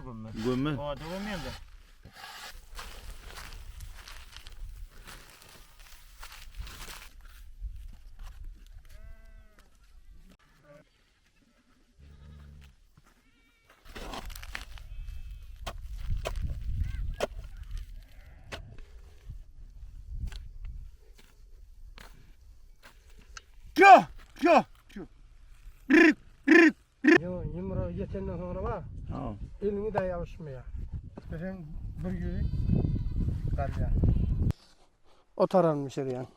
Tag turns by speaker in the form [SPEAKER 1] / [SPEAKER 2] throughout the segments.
[SPEAKER 1] gömme.
[SPEAKER 2] Gömme.
[SPEAKER 1] O da gömmeyem de.
[SPEAKER 2] Yo! Yo! Yo!
[SPEAKER 3] Yo, ýumrugy ýetenden soňra bar,
[SPEAKER 2] Ha.
[SPEAKER 3] eliňi de ýabyşmaýar. Sen bir ýüzi galýar. Otaran bişirýän.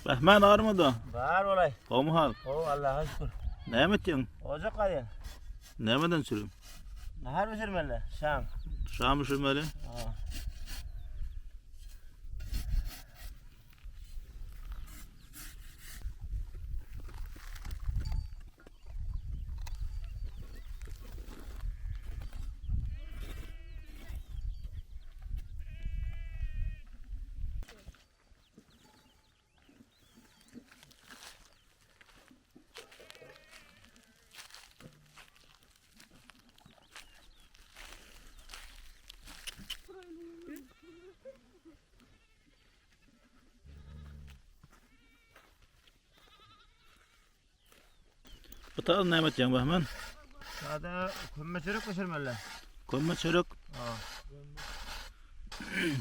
[SPEAKER 2] Rahman armada.
[SPEAKER 1] Bar olay.
[SPEAKER 2] Gowmy hal?
[SPEAKER 1] O Allah'a şükür.
[SPEAKER 2] Näme etýäň?
[SPEAKER 1] Ocak gazýan.
[SPEAKER 2] Nämeden sürüm?
[SPEAKER 1] Nahar bişirmeli. Şam.
[SPEAKER 2] Şam bişirmeli.
[SPEAKER 1] Ha.
[SPEAKER 2] Bu taz näme etýäň Bahman?
[SPEAKER 1] Sada kömme çörek bişirmeli.
[SPEAKER 2] Kömme çörek.
[SPEAKER 1] Ha.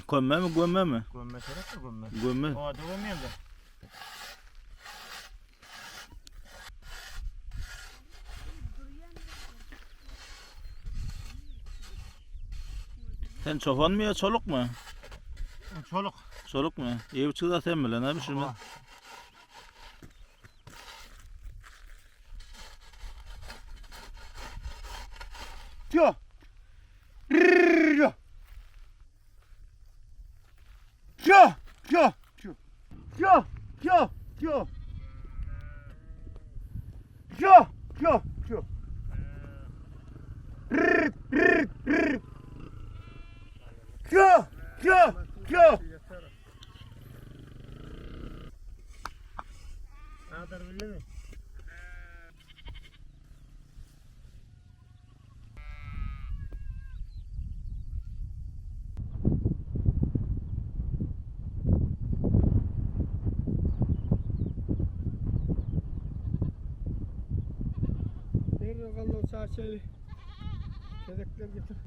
[SPEAKER 2] Kömme mi gömme mi?
[SPEAKER 1] Gömme çörek mi gömme?
[SPEAKER 2] Gömme.
[SPEAKER 1] O da gömmeyem de.
[SPEAKER 2] Sen çopan mı ya çoluk mu?
[SPEAKER 1] Çoluk.
[SPEAKER 2] Çoluk mu? İyi bir da sen bilen ha pişirme.
[SPEAKER 1] Ha.
[SPEAKER 2] Yo. Yo. Yo. Yo. Yo. Yo. Yo. Yo. Yo. Yo. Yo. Yo. Yo.
[SPEAKER 1] Adar bildi mi?
[SPEAKER 3] Nerede kaldı o çarşıyı? Çedekler getir.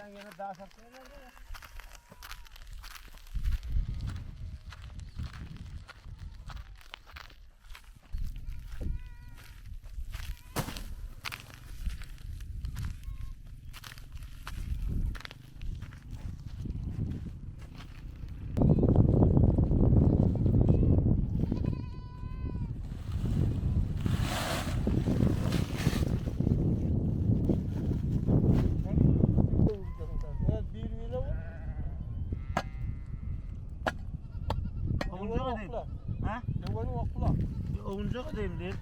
[SPEAKER 1] Sen ýene daş atyp berýäň. Owunjak edeyim. Ha? Owunjak edeyim diýip.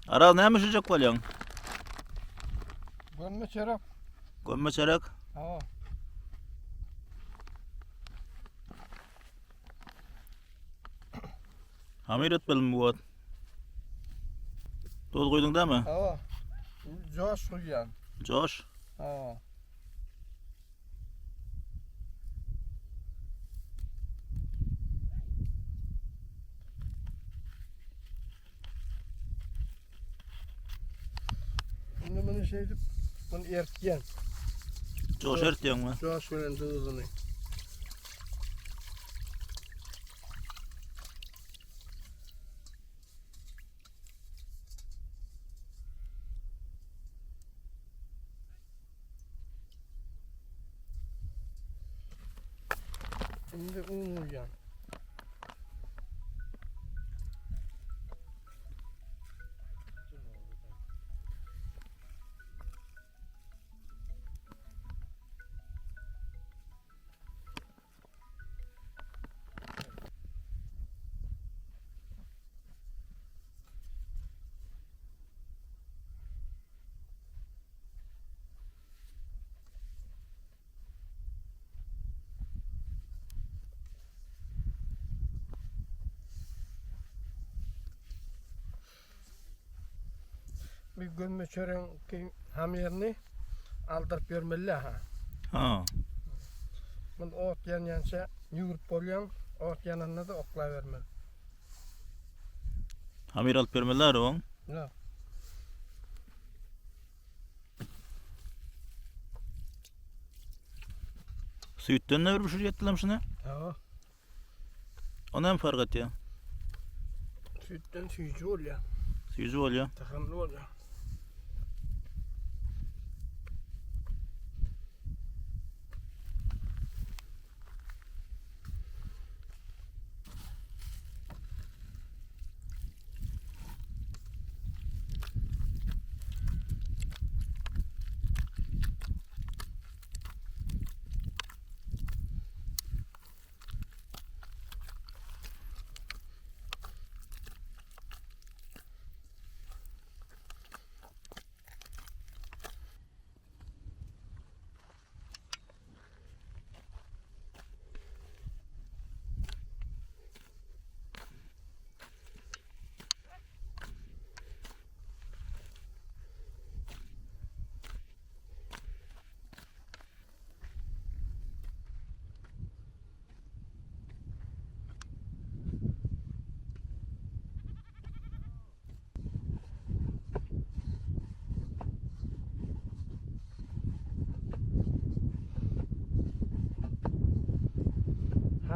[SPEAKER 1] Aral näme şujak bolýaň?
[SPEAKER 3] Gömme çörek.
[SPEAKER 1] Gömme çörek?
[SPEAKER 3] Ha.
[SPEAKER 1] Hamir etmelimi bu wagt? Duz guýduň dämi?
[SPEAKER 3] Hawa. Joş guýýan.
[SPEAKER 1] Joş?
[SPEAKER 3] Hawa. Indi muny şeýdip, muny eritýän.
[SPEAKER 1] Joş eritýäňmi?
[SPEAKER 3] Joş bilen duzuny. Indi un guýýan. Bir gömme çöregiň hamyryny aldyryp ýörmeli ha.
[SPEAKER 1] Ha.
[SPEAKER 3] Muny ot ýanýança ýüwürip bolýaň, ot ýananda-da oklabermeli.
[SPEAKER 1] Hamir alyp bermeliler oň.
[SPEAKER 3] Ýok.
[SPEAKER 1] Süýtden de bir bişirýetdiler şuny.
[SPEAKER 3] Ha.
[SPEAKER 1] O näme fark etýär?
[SPEAKER 3] Süýtden süýji bolýar.
[SPEAKER 1] Süýji bolýar.
[SPEAKER 3] Tagamly bolýar.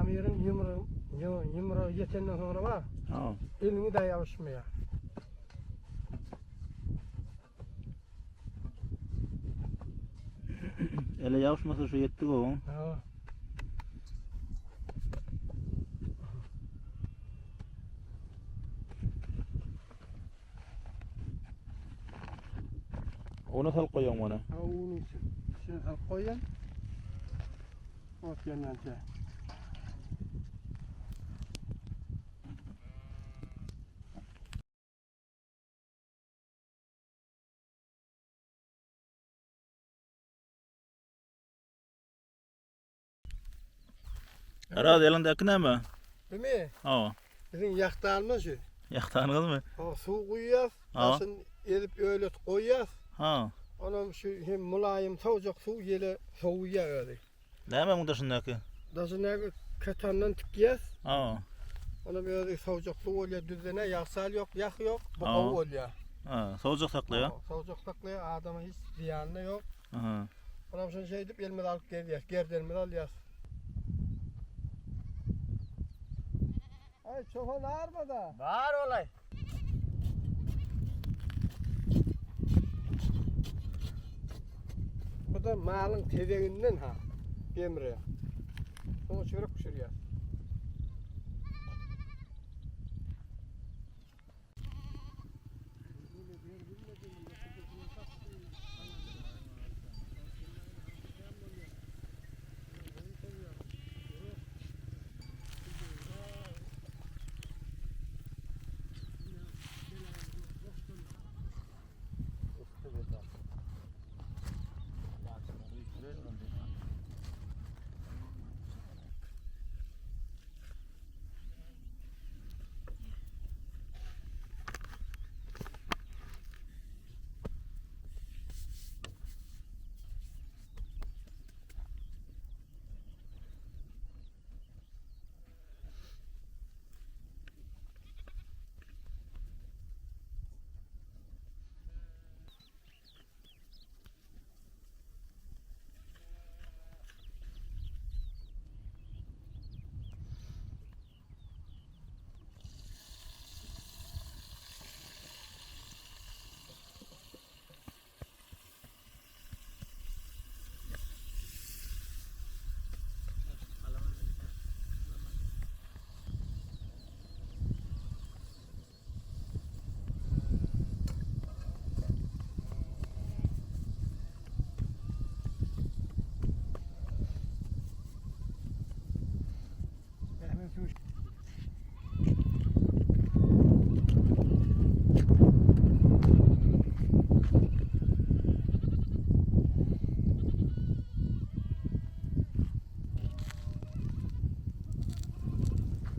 [SPEAKER 3] Hamyryň ýumrugy ýetenden soňra bar.
[SPEAKER 1] Ha.
[SPEAKER 3] Eliňi de ýabyşmaýar.
[SPEAKER 1] Ele ýabyşmasa şu ýetdi gowy.
[SPEAKER 3] Ha.
[SPEAKER 1] Una salyp goýaň muny.
[SPEAKER 3] Ha, unuň içine salyp goýýan. Ot ýanýança.
[SPEAKER 1] Araz elindäki näme?
[SPEAKER 3] Bimi?
[SPEAKER 1] Hawa.
[SPEAKER 3] Biziň ýahdanymyz şu.
[SPEAKER 1] Ýahdanyňyzmy?
[SPEAKER 3] Ha, suw guýýas, daşyny ezip öýlet goýýas.
[SPEAKER 1] Ha.
[SPEAKER 3] Onam şu hem mylaýym sowjak suw ýele sowuýar özi.
[SPEAKER 1] Näme muň daşyndaky?
[SPEAKER 3] Daşyndaky ketandan tikýäs.
[SPEAKER 1] Ha.
[SPEAKER 3] Onam özi sowjak suw bolýar, düzden-ä ýag-sal ýok, ýah ýok, bu gowy bolýar.
[SPEAKER 1] Ha, sowjak saklaýar.
[SPEAKER 3] Sowjak saklaýar, adama hiç zyýany ýok.
[SPEAKER 1] Aha.
[SPEAKER 3] Onam şony şeýdip elimize alyp gezýäs, gerdenimize alýas. Aý, çopan armada.
[SPEAKER 2] Bar olay.
[SPEAKER 3] Bu da malyň tezeginden ha. Gemre. Soňa çörek bişirýär.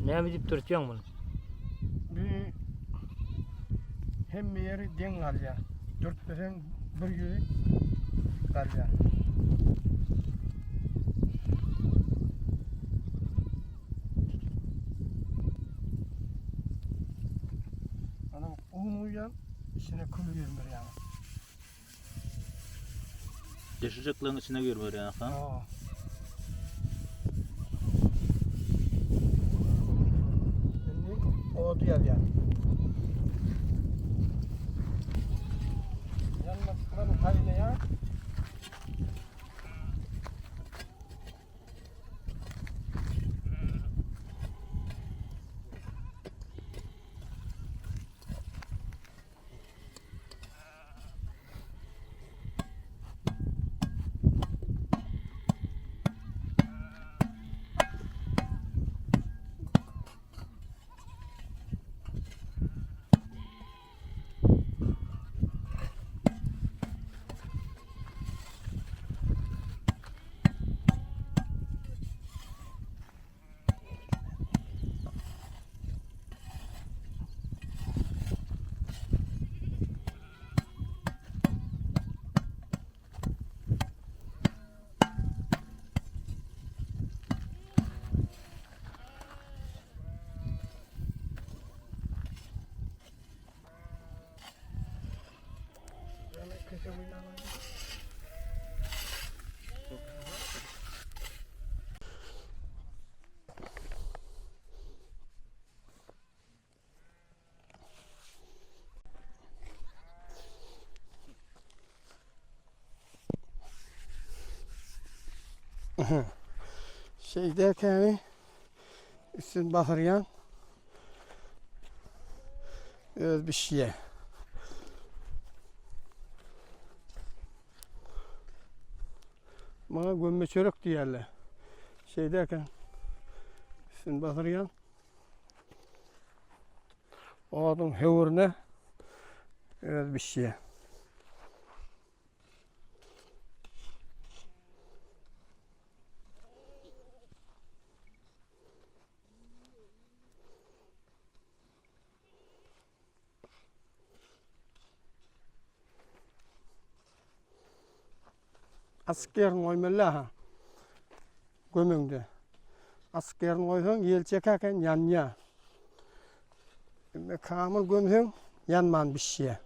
[SPEAKER 4] Näme diýip dürtýäň muny?
[SPEAKER 3] Bir hemme ýeri deň galýar. Dürtmeseň bir ýüzi galýar. Un guýýan, içine kül girdirýän.
[SPEAKER 1] Deşijekleň içine girberýän ha?
[SPEAKER 3] Ha. Indi ody ýazýan. Ýanmadyklaryny saýlaýan. Şeýderkäni üstün basyrýan öz bişýä. Muňa gömme çörek diýýärler. Şeýderken üstün basyrýan. Oduň höwrüne öz bişýär. Açyk ýerini goýmaly ha. Gömeňde. Açyk ýerini goýsaň ýel çekerken ýanýar. Emme kamyl gömseň ýanman bişýär.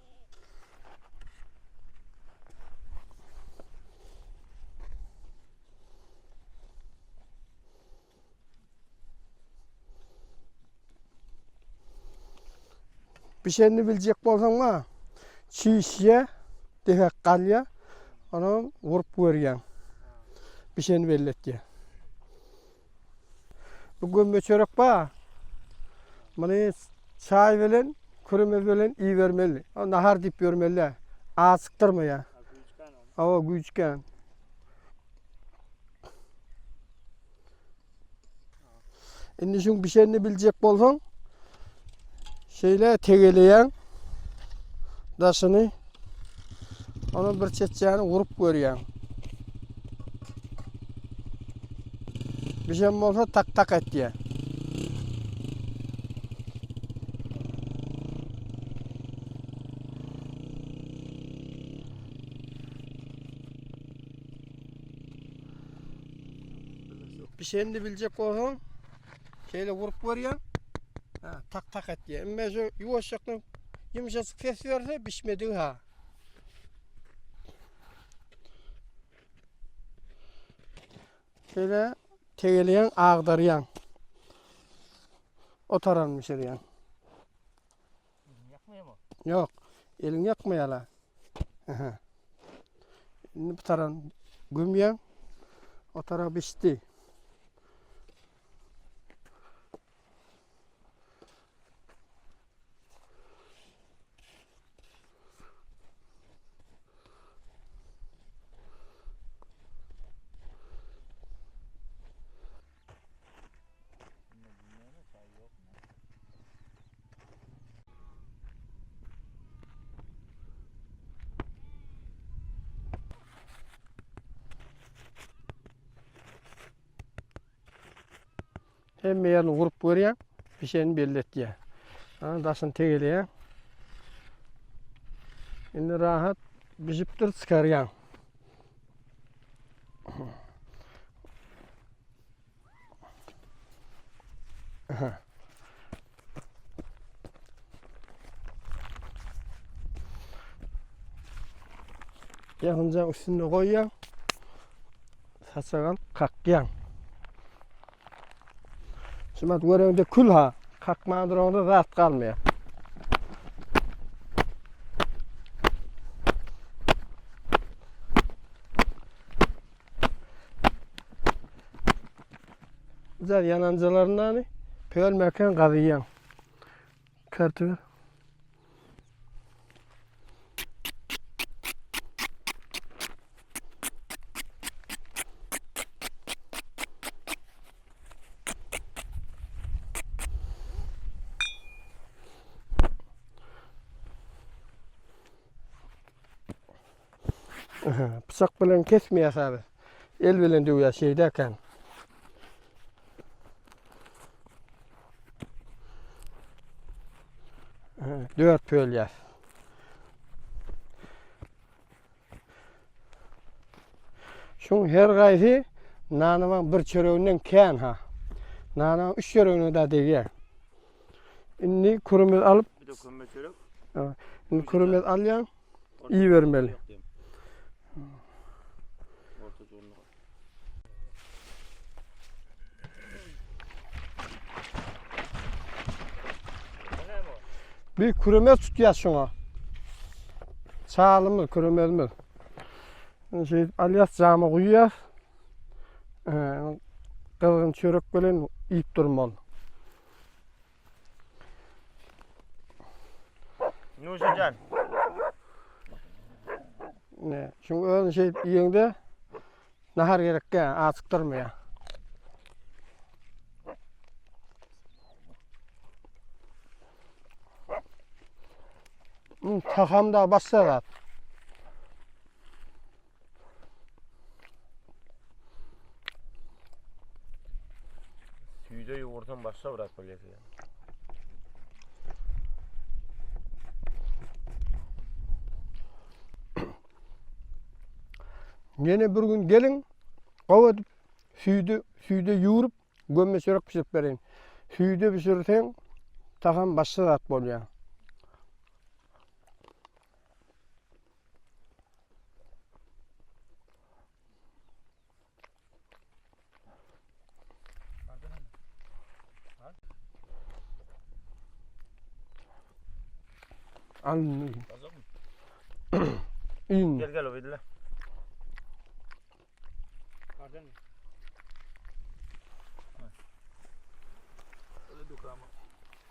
[SPEAKER 3] Bişenini biljek bolsaň ma, çişýä, dehek galýa, onam vurup görýäň. Bişeni belli etýä. Bu gömme çörek bar. Muny çaý bilen, küreme bilen iýibermeli. Nahar diýip ýörmeli. Açykdyrmaýar. Hawa, güýçkän. Indi şuň bişenini biljek bolsaň, şeýle tegeleýäň daşyny. Ona bir çetjäni urup görýäň. Bişen bolsa tak-tak etýär. Bişenini biljek bolsaň, şeýle urup görýäň. Ha, tak tak etýär. Emme şu ýuwaşjakdan ýumşajyk ses berse bişmedigi ha. Şeýle tegeleýäň, agdarýaň. O tarapyny bişirýäň. Ýok, eliňi ýakmaýarlar. Aha. Indi bu tarap gömýäň. O tarap bişdi. Hemme ýerini gurup görýär, bişenini belli etýär. Ana daşyny tegeleýär. Indi rahat bişipdir, çykarýaň. Aha. Ýagynjaň üstünde goýýaň. Saçak alyp kakýaň. Şumat göreňde kül ha. Kakman duraňda zat galmaýar. Güzel ýananjalaryndan pölmeken gazyýaň. Karty ver. Pyçak bilen kesmeýäs abi. El bilen döwýär şeýdäkän. Dört bölýär. Şuň her gaýsy nanyň bir çöreginden kän ha. Nanyň üç çöregine da degýär. Indi kürümüz alyp
[SPEAKER 1] Bir de kömme çörek.
[SPEAKER 3] Indi kürümüz alýan, iýibermeli.
[SPEAKER 1] Orta zorluk.
[SPEAKER 3] Bir küremez tutýar şoňa. Çalymyz, küremezimiz. Şeýdip alýas, jama guýýas. Gyzgyn çörek bilen iýip durmaly.
[SPEAKER 1] Nuşajan.
[SPEAKER 3] Ne, şuň özüni şeýdip iýeňde nahar gerekkä, açykdyrmaýar. Taham da başga zat.
[SPEAKER 1] Süýde ýuwursaň başga bir zat bolýar.
[SPEAKER 3] Ýene bir gün geliň, gowy edip süýdi, süýde ýuwuryp, gömme çörek bişirip bereýin. Süýde bişirseň, tagam başga zat bolýar. Al. İn.
[SPEAKER 1] Gel gel obeydile.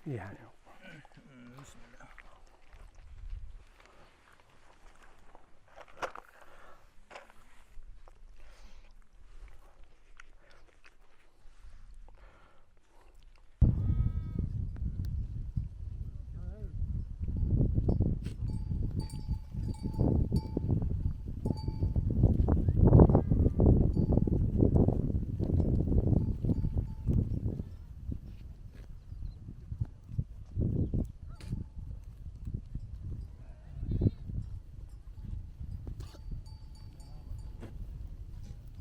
[SPEAKER 3] Yani.